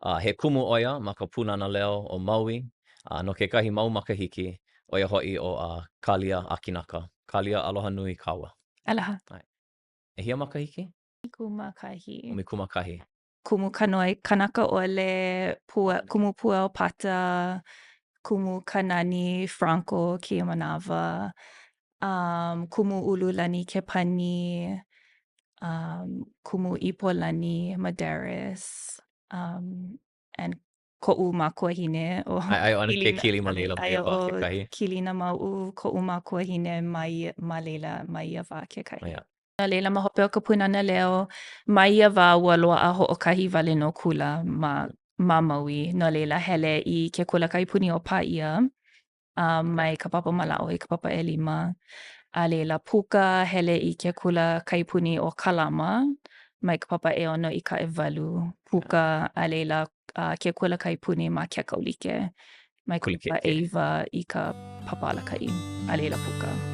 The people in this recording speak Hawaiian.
A he kumu ʻo ia ma ka Pūnana Leo o Maui a no kekahi mau makahiki, ʻo ia hoʻi ʻo Kālia Akinaka. Kālia, aloha nui kāua. Aloha. ʻAe. ʻEhia makahiki? ʻUmikūmākahi. ʻUmikūmākahi. Kumu Kanoe Kanakaʻole, pua, Kumu Pueo Pata, Kumu Kanani Franco kēia manawa, um, Kumu Ululani Kepani, um, Kumu Ipolani Medaris, um, and koʻu makuahine ʻo Aia ʻana ke kili ma laila ma ia wā kekahi. Kilina Mauʻu koʻu makuahine ma ia, ma laila ma ia wā kekahi. Yeah. No laila, ma hope o ka Pūnana Leo, ma ia wā ua loaʻa hoʻokahi wale nō kula ma, ma Maui. No laila, hele i ke kula kaiapuni ʻo Pāʻia, um, mai ka papa mālaaʻo i ka papa ʻelima. A laila, puka, hele i ke kula kaiapuni ʻo Kalama, mai ka papa ʻeono i ka ʻewalu. Puka, a laila, uh, ke kula kaiapuni ma Kekaulike, mai ka papa ʻeiwa i ka papa alakaʻi, a laila puka.